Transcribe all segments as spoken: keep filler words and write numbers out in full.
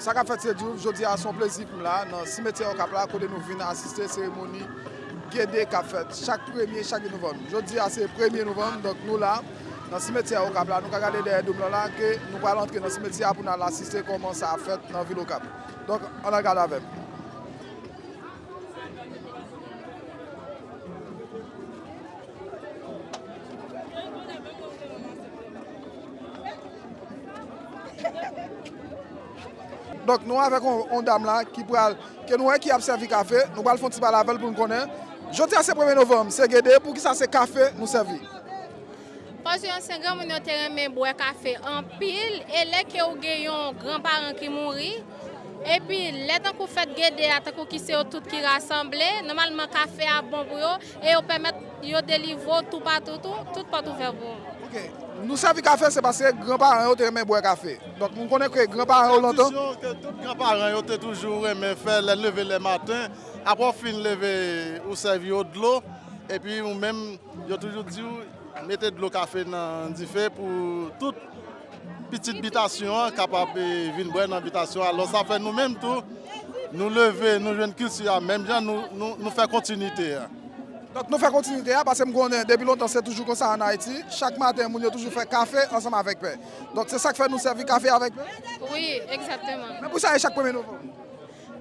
Sa k ap fèt se Diouf, jodi a se yon plezi pou m la nan simetyè Okap la, kote nou vin asiste seremoni Gede k ap fèt chak premye, chak de novanm. Jodi a se premye novanm, donk nou la nan simetyè Okap la. Nou ka gade dèyè dòm lan la ke nou pral antre nan simetyè a pou n al asiste kòman sa ap fèt nan vil Okap. Donk, ann al gade avè m. Donk, nou avèk yon, yon dam la ki pral, ke nou wè ki ap sèvi kafe. Nou pral fè yon ti pale avè l pou n konnen. Jodi a se premye novanm, se Gede, poukisa se kafe nou sèvi? Paske ansyen granmoun yo te renmen bwè kafe anpil, e lè ke ou gen yon granparan ki mouri, epi lè tankou fèt Gede a, tankou ki se yo tout ki rasanble, nòmalman kafe a bon pou yo, e yo pèmèt yo delivre w toupatou, tou, tout pòt ouvè pou ou. Ok. Nou sèvi kafe, se paske granparan yo te renmen bwè kafe. Donk, nou konnen ke granparan yo lontan. Tradisyon ke tout granparan yo te toujou renmen fè lè leve lè maten, apre w fin leve, ou sèvi yo dlo, epi ou menm, yo toujou di w, mete dlo kafe nan dife pou tout pitit bitasyon an kapab, eh, vin bwè nan bitasyon an. Alò, sa fè nou menm tou, nou leve, nou jwenn kilti a, menm jan nou, nou, nou fè kontinite a. Donk, nou fè kontinite a, paske m konnen depi lontan se toujou konsa ann Ayiti. Chak maten, moun yo toujou fè kafe ansanm avèk pen. Donk, se sa k fè nou sèvi kafe avèk pen? Wi, egzakteman. Men pou sa, e chak premye novanm?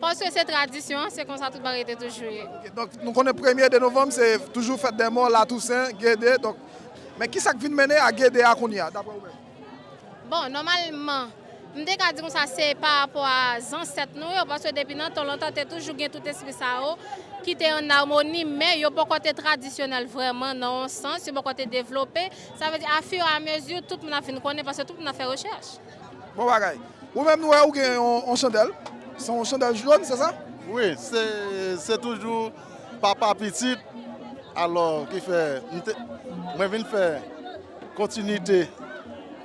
Paske se tradisyon, se konsa tout bagay te toujou ye. Ok, donk, nou konnen premye de novanm, se toujou fèt dè mò, Latousen, Gede. Donk, men ki sa k vin mennen a Gede a kounye a, daprè ou menm? Bon, nòmalman, m te ka di konsa, se pa rapò a zansèt nou yo, paske depi nan tan lontan, te toujou gen tout espri sa yo ki te ann amoni, men yo poko te tradisyonèl vrèman nan yon sans, yo poko te devlope. Sa vle di, afiramezi, tout moun ap vin konnen, paske tout moun ap fè rechèch. Bon bagay. Ou menm, nou wè ou gen yon, yon chandèl. Se yon chandèl jòn, se sa? Wi, se, se toujou papa pitit. Alò, ki fè, m te, mwen vin fè kontinite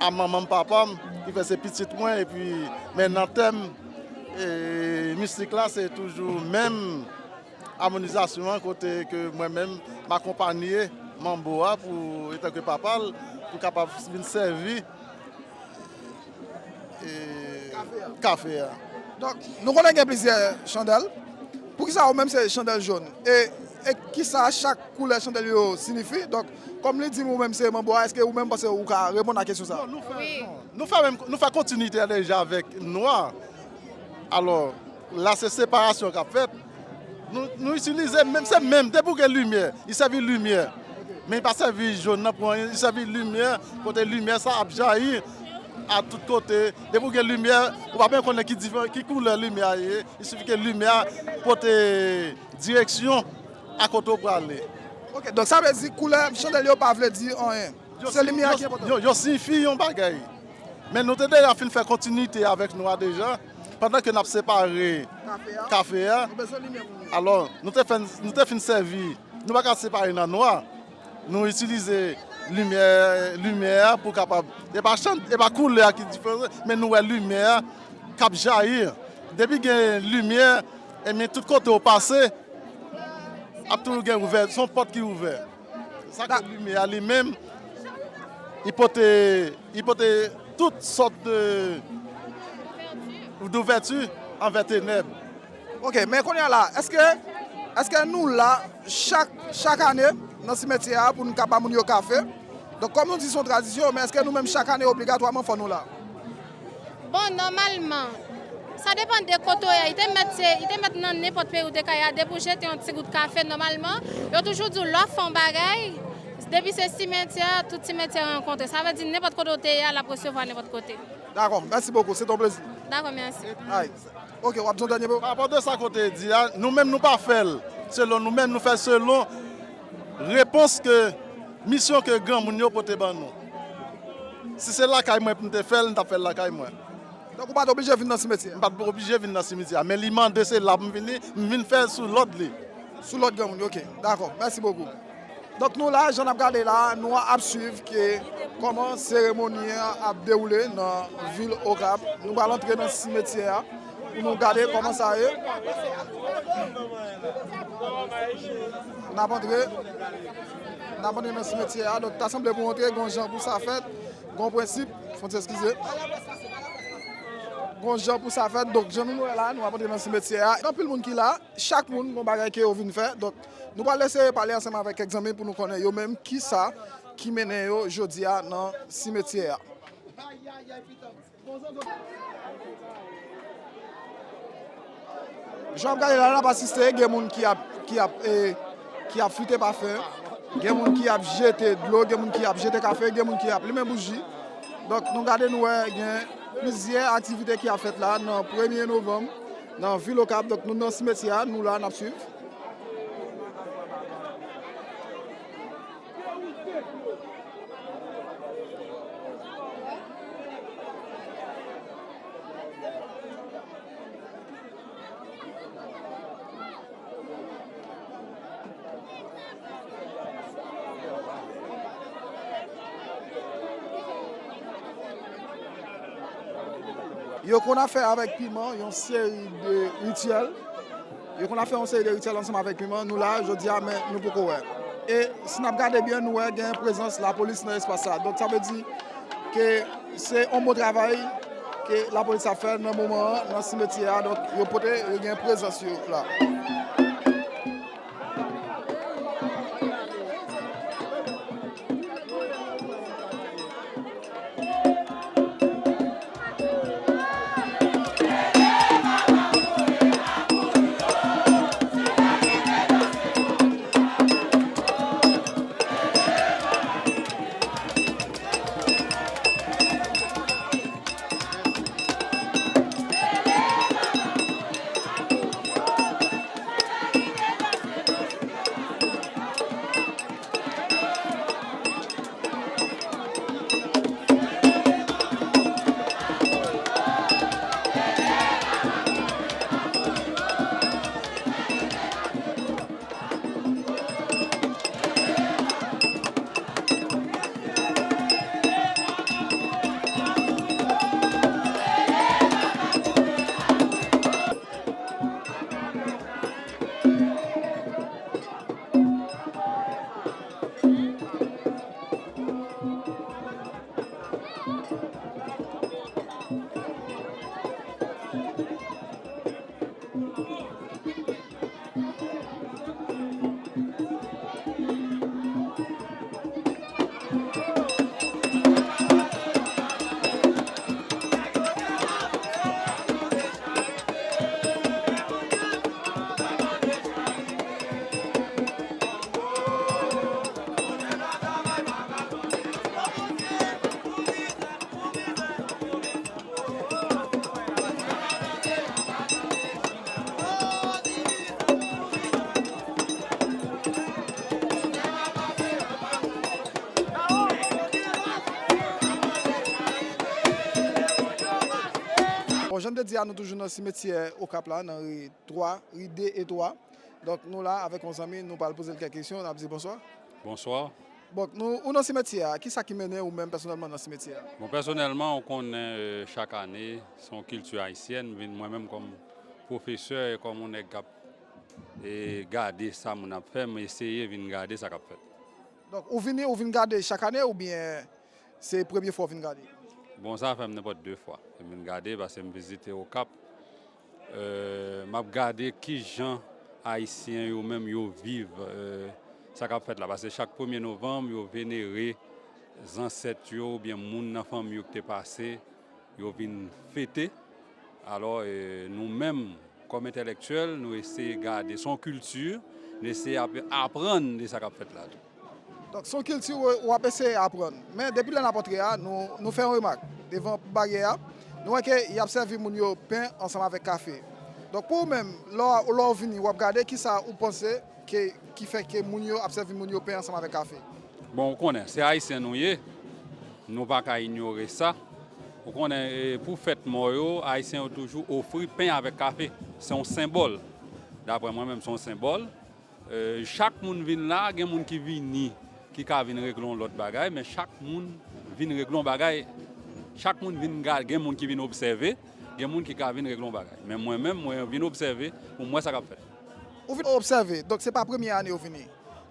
a manman m, papa m, ki fè se pitit mwen, epi, men nan tèm, e, mistik la, se toujou menm amonizasyon an, kote ke mwen menm, m akonpanye manbo a pou, etanke papa l, pou kapab vin sèvi e, kafe a. Kafe a. Donk, nou konnen gen plizyè chandèl. Poukisa ou menm se chandèl jòn? E, e kisa chak koulè chandèl yo siyifi? Donk, kòm li di m ou menm se manbo a, èske ou menm panse ou ka reponn a kesyon sa a? Non, nou fè, wi, non, nou fè menm, nou fè kontinite a deja avèk nwa. Alò, la se separasyon k ap fèt. Nou, nou itilize menm, se menm, depi w gen limyè, li sèvi limyè. Men li pa sèvi jòn nan pou anyen, li sèvi limyè, kote limyè sa ap jayi a tout kote. Depi w gen limyè, ou pa menm konnen ki dife-, ki koulè limyè a ye, li sifi ke limyè a pote direksyon a kote w prale. Ok, donk sa vle di koulè chandèl yo pa vle di anyen. Yo se si-, limyè a yo, ki enpòtan. Yo, yo siyifi yon bagay. Men nou te deja fin fè kontinite avèk nou a deja, pandan ke n ap separe kafe a. Kafe a. Nou bezwen limyè pou nou. Alò, nou te fè, nou te fin sèvi, nou pa ka separe nan nwa. Nou itilize limyè, limyè a pou kapab, e pa chan-, e pa koulè a ki diferan, men nou wè limyè a k ap jayi. Depi gen limyè, ebyen, tout kote w pase, ap toujou gen ouvè, se yon pòt ki ouvè. Sa ke limyè a li menm, li pote, li pote tout sòt de, douvèti anvè tenèb. Ok, men kounye a la, èske, èske nou la chak, chak ane nan simetyè a pou n ka ba moun yo kafe? Donk, kòm nou di se yon tradisyon, men èske nou menm chak ane obligatwaman fò nou la? Bon, nòmalman, sa depann de kote w ye. Li te mèt se, li te mèt nan nenpòt peyi w te ka ye a, depi w jete yon ti gout kafe, nòmalman, yo toujou di w lè w ap fè yon bagay, depi se simetyè, tout simetyè rankontre. Sa vle di nenpòt kote w te ye a, l ap resevwa nenpòt kote. Dakò, mèsi bokou, se te yon plezi. Dakò, mèsi. Ay. Ok, w ap di yon dènye mo? Pa rapò de sa ke w te di a, nou menm nou pa fè l selon nou menm, nou fè l selon repons ke, misyon ke granmoun yo pote ban nou. Si se lakay mwen pou m te fè l, m t ap fè l lakay mwen. Donk ou pa t oblije vin nan simetyè a? M pa t oblije vin nan simetyè a, men li mande, se la pou m vini, m vin fè l sou lòd li. Sou lòd granmoun yo, ok. Dakò, mèsi bokou. Donk nou la, jan n ap gade la, nou ap swiv ke kòman seremoni an ap dewoule nan vil Okap. Nou pral antre nan simetyè a pou nou gade kòman sa ye. N ap antre, n ap antre nan simetyè a. Donk ta sanble pou antre, gon jan pou sa fèt, gon prensip, fò n eskize. Gon jan pou sa fèt, donk jan nou wè la, nou ap antre nan simetyè a. Gen anpil moun ki la, chak moun gon bagay ke yo vin fè. Donk, nou pral eseye pale ansanm avèk kèk zanmi pou nou konnen yo menm kisa ki mennen yo jodi a nan simetyè a. Jan w ap gade la, n ap asiste, gen moun ki ap, ki ap, e, ki ap flite pafen, gen moun ki ap jete dlo, gen moun ki ap jete kafe, gen moun ki ap limen bouji. Donk, nou gade, nou wè, gen plizyè aktivite ki ap fèt la, nan premye novanm, nan vil Okap. Donk, nou nan simetyè a, nou la, n ap swiv. Yo konn ap fè avèk piman yon seri de rityèl. Yo konn ap fè yon seri de rityèl ansanm avèk piman. Nou la, jodi a, men nou poko wè. E si n ap gade byen, nou wè gen prezans lapolis nan espas sa. Donk, sa vle di ke se yon bon travay ke lapolis ap fè nan moman an, nan simetyè a. Donk, yo pote, yo gen prezans yo la. Bon, jan n te di a, nou toujou nan simetyè Okap la, nan ri twa, ri de e twa. Donk, nou la avèk yon zanmi, nou pral poze l kèk kesyon, n ap di bonswa. Bonswa. Bon, nou, ou nan simetyè a, kisa ki mennen ou menm pèsonèlman nan simetyè a? Bon, pèsonèlman, ou konnen, e, chak ane, se yon kilti ayisyèn, vin mwen menm kòm pwofesè e kòm yon nèg k ap, e, gade sa moun ap fè, m eseye vin gade sa k ap fèt. Donk, ou vini, ou vin gade chak ane oubyen se premye fwa w vin gade? Bon, sa fè m nenpòt de fwa. M vin gade paske m vizite Okap. E, m ap gade kijan Ayisyen yo menm yo viv, e, sa k ap fèt la. Paske chak premye novanm, yo venere zansèt yo oubyen moun nan fanmi yo ki te pase, yo vin fete. Alò, e, nou menm, kòm entèlektyèl, nou eseye gade, se yon kilti, nou eseye ap-, aprann de sa k ap fèt la tou. Donk, se yon kilti w, w ap eseye aprann. Men, depi lè n ap antre a, nou, nou fè yon remak. Devan baryè a, nou wè ke y ap sèvi moun yo pen ansanm avèk kafe. Donk, pou ou menm, lè w, lè w vini, w ap gade, kisa ou panse ke, ki fè ke moun yo ap sèvi moun yo pen ansanm avèk kafe? Bon, ou konnen, se Ayisyen nou ye, nou pa ka inyore sa. Ou konnen, e, pou fèt mò yo, Ayisyen yo toujou ofri pen avèk kafe. Se yon senbòl. Daprè mwen menm, se yon senbòl. E, chak moun vin la, gen moun ki vini, ki ka vin regle yon lòt bagay, men chak moun vin regle yon bagay. Chak moun vin ga-, gen moun ki vin obsève, gen moun ki ka vin regle yon bagay. Men mwen menm, mwen vin obsève pou m wè sa k ap fèt. Ou vin obsève, donk se pa premye ane ou vini.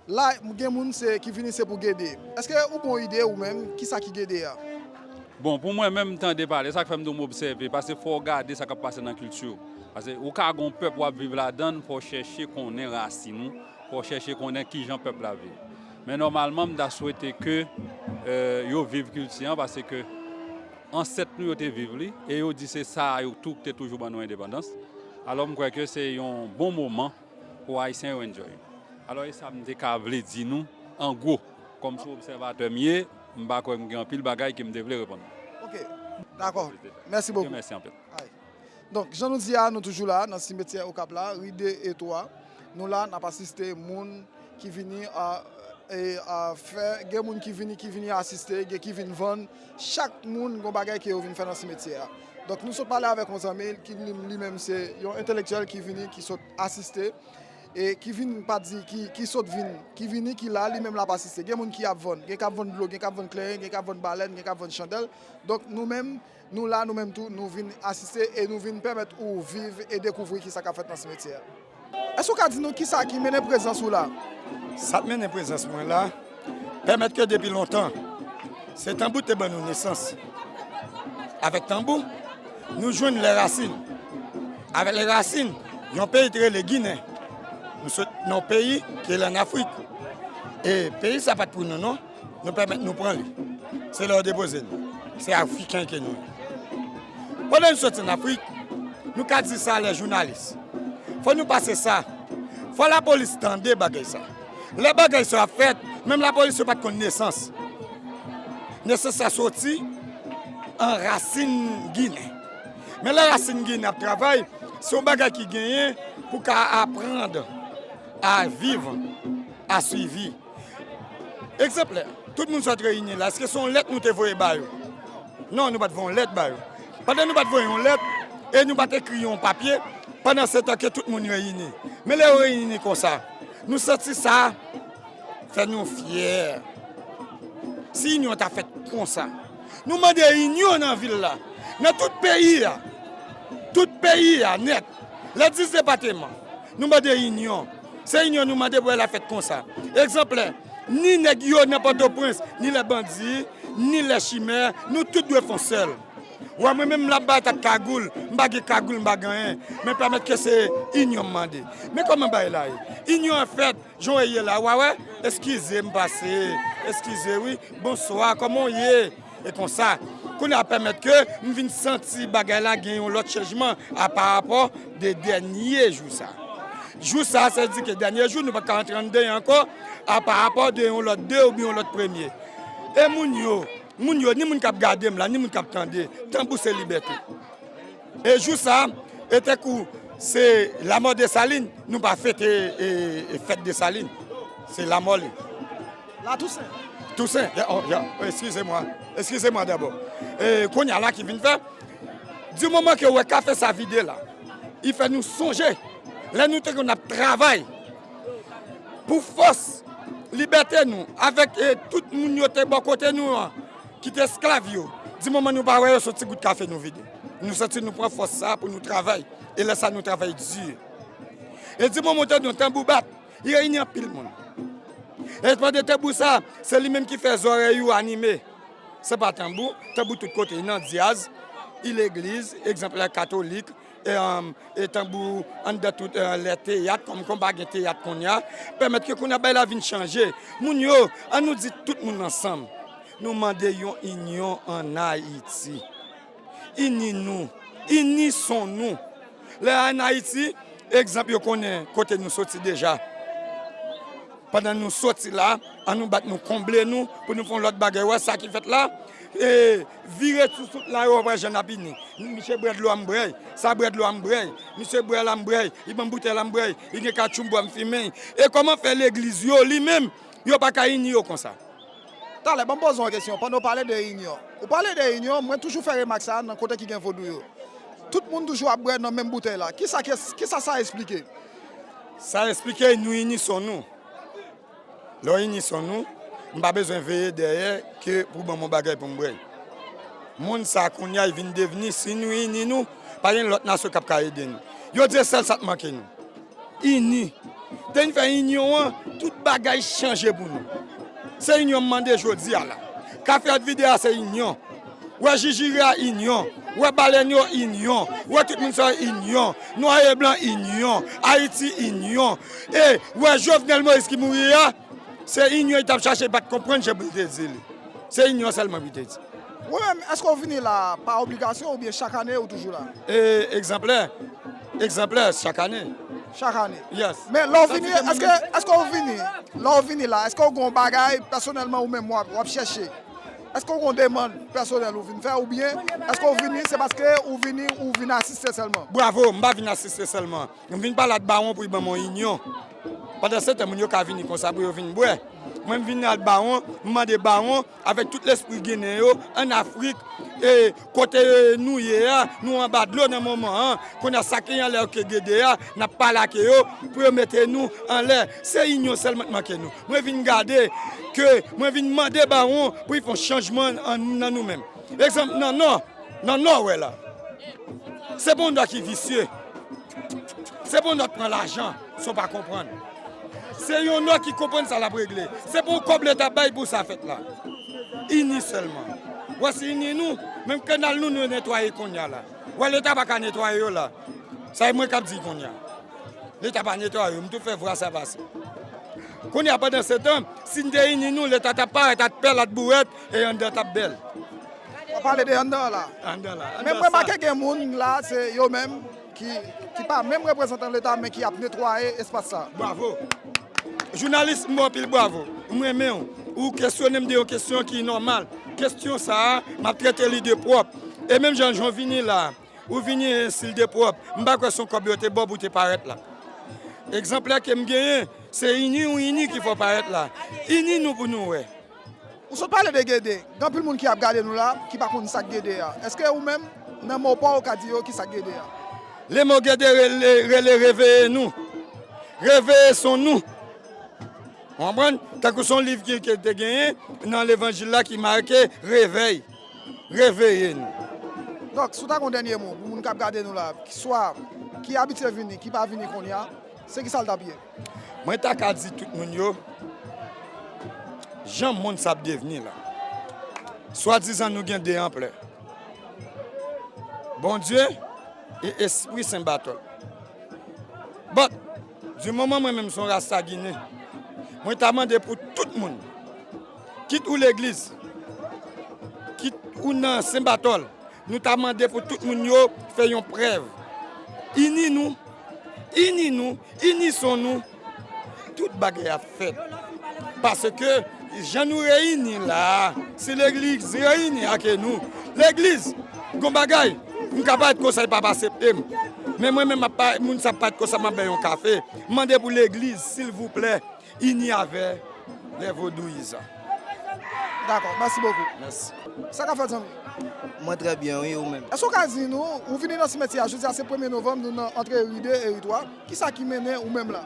La, gen moun se, ki vini se pou gede. Èske ou gen yon ide ou menm, kisa ki gede a? Bon, pou mwen menm, tande pale, sa k fè m di w m obsève, paske fò w gade sa k ap pase nan kilti w. Paske ou ka gen yon pèp w ap viv ladan l, fò w chèche konnen rasin ou, fò w chèche konnen kijan pèp la viv. Men nòmalman, m ta swete ke, euh, yo viv kilti an, paske ansèt nou yo te viv li, e yo di se sa yo tou ki te toujou ban nou endepandans. Alò, m kwè ke se yon bon moman pou Ayisyen yo enjoy. Alò, e sa m te ka vle di nou, an gwo. Kòm se obsèvatè m ye, m pa kwè m gen anpil bagay ke m te vle reponn. Ok, dakò. Mèsi bokou. Mèsi anpil. Ay. Donk, jan nou di a, nou toujou la, nan simetyè Okap la, ri de e twa. Nou la, n ap asiste moun ki vini a, e, a fè, gen moun ki vini, ki vini asiste, gen ki vin vann. Chak moun gon bagay ke yo vin fè nan simetyè a. Donk, nou sot pale avèk yon zanmi ki li, li menm se yon entelektyèl ki vini, ki sot asiste, e ki vin pa di, ki, ki sot vin, ki vini, ki la, li menm l ap asiste. Gen moun ki ap vann, gen k ap vann dlo, gen k ap vann kleren, gen k ap vann balèn, gen k ap vann chandèl. Donk, nou menm, nou la, nou menm tou, nou vin asiste e nou vin pèmèt ou viv e dekouvri kisa k ap fèt nan simetyè a. Èske w ka di nou kisa ki mennen prezans ou la? Sa k mennen prezans mwen la, pèmèt ke depi lontan, se tanbou te ban nou nesans. Avèk tanbou, nou jwenn lè rasin. Avèk lè rasin, yon peyi te rele Ginen. Nou sot nan yon peyi ki rele ann Afrik. E peyi sa pa t pou nou, non. Nou pèmèt nou pran li. Se la yo depoze nou. Se Afriken ke nou ye. Pandan nou soti ann Afrik, nou ka di sa lè jounalis. Fò nou pase sa. Fò lapolis tande bagay sa. Lè bagay sa ap fèt, menm lapolis yo pa t konn nesans. Nesans sa soti an rasin Ginen. Men lè rasin Ginen ap travay, se yon bagay ki genyen pou ka aprann a viv, a swivi. Egzanp, tout moun sot reyini la, èske se yon lèt nou te voye ba yo? Non, nou pa t voye yon lèt ba yo. Pandan nou pa t voye yon lèt, e nou pa t ekri yon papye, pandan se tan ke tout moun reyini. Men lè yo reyini konsa, nou santi sa fè nou fyè. Si inyon ta fèt konsa, nou mande inyon nan vil la, nan tout peyi a, tout peyi a nèt, lè dis depateman, nou mande inyon. Se inyon nou mande pou l a fèt konsa. Egzanp, ni nèg yo nan Pòtoprens, ni lè bandi, ni lè chimè, nou tout dwe fè yon sèl. Wè, mwen menm la, m pa t ak kagoul, m pa gen kagoul, m pa gen anyen, men pèmèt ke se inyon m mande. Men kòman bagay la ye? Inyon an fèt, jan w ye la, w a wè? Eskize m pase, eskize wi, bonswa, kòman w ye? E konsa, kounye a pèmèt ke m vin santi bagay la gen yon lòt chanjman a pa rapò de dènye jou sa. Jou sa, sa vle di ke dènye jou, nou pa ka rantre anndan ankò, a pa rapò de yon lòt de oubyen yon lòt premye. E moun yo, moun yo, ni moun k ap gade m la, ni moun k ap tande, tanbou se libète. E jou sa, e tankou se lanmò Desalin, nou pa fete, e, e fèt Desalin. Se lanmò li. La Tousen. Tousen, ya, oh, ya, eskize mwa. Eskize mwa dabò. E, kounye a la ki vin fè, di moman ke w wè kafe sa vide la, li fè nou sonje lè nou te konn ap travay pou fòs libète nou, avèk, e, tout moun yo te bò kote nou an, ki te esklav yo. Di moman nou pa wè yo, se yon ti gout kafe nou vide. Nou santi nou pran fòs sa pou nou travay. E lè sa nou travay di. E di moman w tande yon tanbou bat, li reyini anpil moun. E pandan tanbou sa, se li menm ki fè zòrèy ou anime. Se pa tanbou, tanbou tout kote, li nan dyaz, li legliz, egzanp la katolik, e, um, e tanbou anndan tout, e, lè teyat, kòm, kòm pa gen teyat kounye a, pèmèt ke kounye a bagay la vin chanje. Moun yo, an nou di tout moun ansanm, nou mande yon inyon ann Ayiti. Ini nou, ini son nou. Lè ann Ayiti, egzanp, yo konnen kote nou soti deja. Pandan nou soti la, an nou bat nou konble nou pou nou fè yon lòt bagay. Wè sa ki fèt la? E, vire sou sout la, yo wè jan n ap ini. Misye bwè dlo a m bwè, sa bwè dlo a m bwè. Misye bwè la m bwè, li ban m boutèy la m bwè, li gen katchou m bwè m fimen. E kòman fè legliz yo, li menm, yo pa ka ini yo konsa? Talè, ban m poze w yon kesyon. Pandan w pale de inyon, ou pale de inyon, mwen toujou fè remak sa a nan kote ki gen vodou yo. Tout moun toujou ap bwè nan menm boutèy la. Kisa, kisa sa esplike? Sa esplike nou ini son nou. Lè w ini son nou, m pa bezwen veye dèyè ke pou ban m yon bagay pou m bwè. Moun sa a kounye a, li vin devni, si nou ini nou, pa gen lòt nasyon k ap ka ede nou. Yo di se sèl sa k manke nou. Ini. Te vin fè inyon an, tout bagay chanje pou nou. Se inyon m mande jodi a la. Kafe a t vide a, se inyon. Wè Jijiri a inyon, wè Balèn yo inyon, wè tout moun sa yo inyon, Nwa e Blan inyon, Ayiti inyon. E wè Jovenel Moïse ki mouri a, se inyon li t ap chache, li pa t konprann jan pou li te di li. Se inyon sèlman pou li te di. Ou menm, èske w vini la pa obligasyon oubyen chak ane ou toujou la? E, egzanplè, egzanplè, chak ane. Chak ane? Yes. Men lè w vini, èske, èske w vini, lè w vini la, èske w gen yon bagay pèsonèlman ou menm w ap, w ap chèche? Èske w gen yon demann pèsonèl ou vin fè oubyen èske w vini se paske ou vini, ou vin asiste sèlman? Bravo, m pa vin asiste sèlman. M vin pale ak Bawon pou l ban m yon inyon. Pandansetan, moun yo ka vini konsa pou yo vin bwè. Mwen, m vin al Bawon, m mande Bawon, avèk tout lespri Ginen yo, ann Afrik, e kote nou ye a, nou anba dlo nan moman an, kounye a sa ki anlè ke gede a, n ap pale ak yo, pou yo mete nou anlè. Se inyon sèlman k manke nou. Mwen vin gade ke, mwen vin mande Bawon pou l fè yon chanjman an, nan nou menm. Egzanp, nan Nò, nan Nò w wè la. Se pa yon Nò ki visye. Se pa yon Nò k pran lajan, sa w pa konprann. Se yon Nò ki konprann sa l ap regle. Se pa yon kòb Leta bay pou sa fèt la. Ini sèlman. W wè si ini nou, menm kanal nou, nou netwaye kounye a la. W wè Leta pa ka netwaye yo la. Sa e mwen k ap di kounye a. Leta pa netwaye yo, m tou fè vwa sa pase. Kounye a, pandansetan, si n te ini nou, Leta t ap parèt ak pèl ak bourèt e anndan t ap bèl. W ap pale de anndan an la. Anndan la. Men m remake gen moun la, se yo menm ki, ki pa menm reprezantan Leta, men ki ap netwaye espas sa. Bravo. Jounalis, m ba w anpil bravo. M renmen w. Ou kesyone m de yon kesyon ki nòmal. Kesyon sa a, m ap trete li de pwòp. E menm jan, jan w vini la, ou vini, e, estil de pwòp. M pa kwè se yon kòb yo te ba w pou w te parèt la. Egzanplè ke m genyen, se ini ou ini ki fè w parèt la. Ini nou pou nou wè. Ou sot pale de gede. Gen anpil moun ki ap gade nou la, ki pa konn sa k gede a. Èske ou menm, nan mo pa w, ou ka di yo ki sa k gede a? Lemo gede rele, rele reveye nou. Reveye son nou. Ou konprann? Tankou se yon liv ki, ki te genyen nan levanjil la ki make revèy. Reveye nou. Donk, si w ta gen yon dènye mo pou moun k ap gade nou la, ki swa ki abitye vini, ki pa vini kounye a, se ki sa l t ap ye? Mwen ta ka di tout moun yo, jan mond sa ap devni la. Swadizan nou gen de anplè. Bondye e espri Sen Batòl. But, di moman mwen menm se yon rasta ginen, mwen ta mande pou tout moun, kit ou legliz, kit ou nan Sen Batòl, nou ta mande pou tout moun yo fè yon prèv. Ini nou, ini nou, ini son nou, tout bagay ap fèt. Paske, jan nou reyini la a, si legliz reyini ak nou, legliz, gon bagay, m ka parèt konsa, yo p ap aksepte m. Men mwen menm, m ap pa, moun sa ap parèt konsa, m ap bay yon kafe. M mande pou legliz, silvouplè, ini avè lè vodouyizan. Dakò, mèsi bokou. Mèsi. Sa k ap fèt, zanmi? Mwen trè byen, wi, ou menm? Èske w ka di nou, ou vini nan simetyè a, jodi a se premye novanm, nou nan antre ri de e ri twa, kisa ki mennen ou menm la?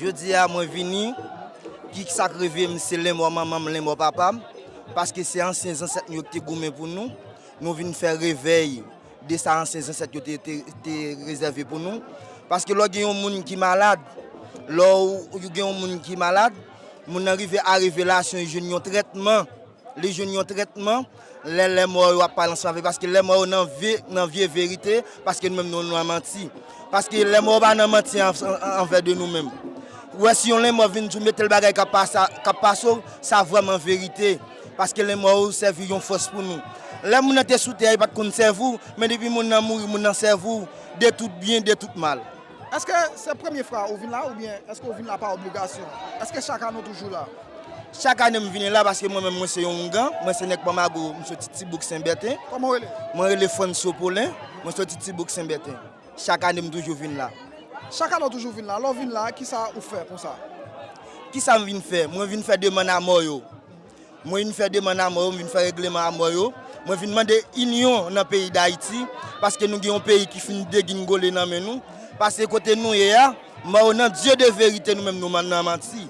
Jodi a, mwen vini, ki sa k rive m, se lenmò manman m, lenmò papa m, paske se ansyen zansèt nou yo ki te goumen pou nou. Nou vin fè revèy de sa ansyen zansèt yo te, te, te rezève pou nou. Paske lè w gen yon moun ki malad, lè w gen yon moun ki malad, moun nan rive a revelasyon, li jwenn yon trètman. Li jwenn yon trètman, lè lèmò yo ap pale ansanm avè l, paske lèmò yo nan vye, nan vye verite, paske nou menm nou nan manti. Paske lèmò yo pa nan manti an, an, anvè de nou menm. Ou wè si yon lèmò vin di w mete l bagay k ap pase, k ap pase w, sa vrèman verite. Paske lèmò yo sèvi yon fòs pou nou. Lè moun nan te sou tè a, li pa t konn sèvi w, men depi moun nan mouri, moun nan sèvi w de tout byen, de tout mal. Èske se premye fwa ou vin la oubyen èske ou vin la pa obligasyon? Èske chak ane ou toujou la? Chak ane m vini la paske mwen menm mwen se yon oungan, mwen se nèg Panmago, m soti Tibouk Senbèten. Kòman w rele? Mwen rele Franso Polin, mwen soti Tibouk Senbèten. Chak ane m toujou vin la. Chak ane w toujou vin la. Lè w vin la, kisa ou fè konsa? Kisa m vin fè? Mwen vin fè demann a mò yo. Mwen vin fè demann a mò yo, m vin fè regleman a mò yo. Mwen vin mande inyon nan peyi Dayiti, paske nou gen yon peyi ki fin degingole nan men nou. Paske kote nou ye a, mò yo nan Dye de verite, nou menm nou man-, nan manti.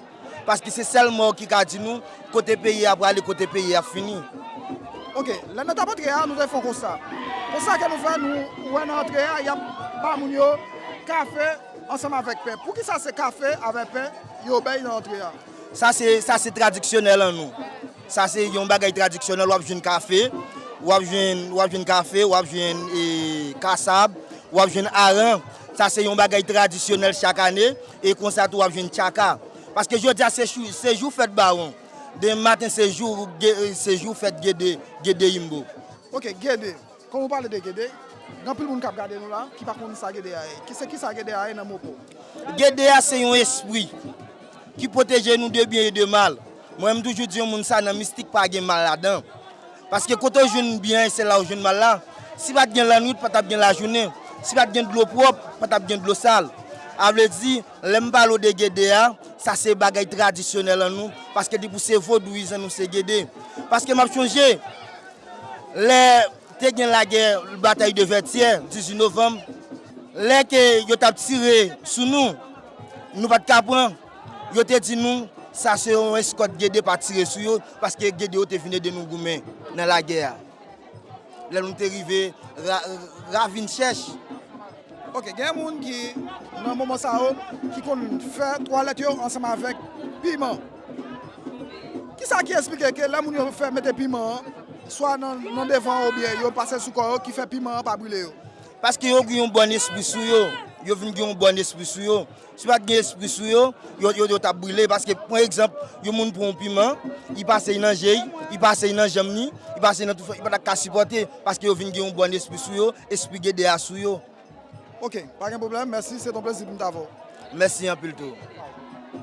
Paske se sèl mò ki ka di nou kote peyi a prale, kote peyi a fini. Ok, lè nou t ap antre a, nou te fè yon konsta. Konsta ke nou fè, nou wè nan antre a, y ap ba moun yo kafe ansanm avèk pen. Poukisa se kafe avèk pen yo bay nan antre a? Sa se, sa se tradisyonèl an nou. Sa se yon bagay tradisyonèl, w ap jwenn kafe, W ap jwenn, w ap jwenn kafe, w ap jwenn e, kasab, w ap jwenn aran. Sa se yon bagay tradisyonèl chak ane. E konsa tou w ap jwenn tchaka. Paske jodi a se jou, se jou fèt Bawon. Demen maten se jou, ge- se jou fèt Gede, Gede Imbo. Ok, Gede. Kòm ou pale de Gede, gen anpil moun k ap gade nou la ki pa konn sa Gede a ye. Ki se ki sa Gede a ye nan mo pa w? Gede a se yon espri ki pwoteje nou de byen e de mal. Mwen m toujou di yon moun sa nan mistik pa gen mal ladan. Paske kote w jwenn byen se la w jwenn mal la. Si pa t gen lannwit pa t ap gen lajounen. Si pa t gen dlo pwòp pa t ap gen dlo sal. A vle di, lè m pale w de Gede a, sa se bagay tradisyonèl an nou. Paske depi se vodouyizan nou se Gede. Paske m ap chonje, lè te gen lagè batay de Vètyè, dizuit novanm, lè ke yo t ap tire sou nou, nou pa t ka pran, yo te di nou, sa se yon eskòt Gede pa tire sou yo, paske Gede yo te vin ede nou goumen nan lagè a. Lè nou te rive ra, ravin chèch. Ok, gen moun ki, nan moman sa yo, ki konn fè twalèt yo ansanm avèk piman. Kisa ki esplike ke lè moun yo fè mete piman an, swa nan, nan devan oubyen yo pase sou kò yo, ki fè piman an pa brile yo? Paske yo gen yon bòn espri sou yo. Yo vin gen yon bòn espri sou yo. Si pa t gen espri sou yo, yo, yo, yo t ap brile. Paske, pran egzanp, yon moun pran yon piman, li pase l nan je l, li pase l nan janm li, li pase l nan tout fwa, li pa t ap ka sipòte. Paske yo vin gen yon bòn espri sou yo, espri Gede a sou yo. Ok, pa gen pwoblèm, mèsi, se t on plezi pou m ta vè w. Mèsi anpil tou.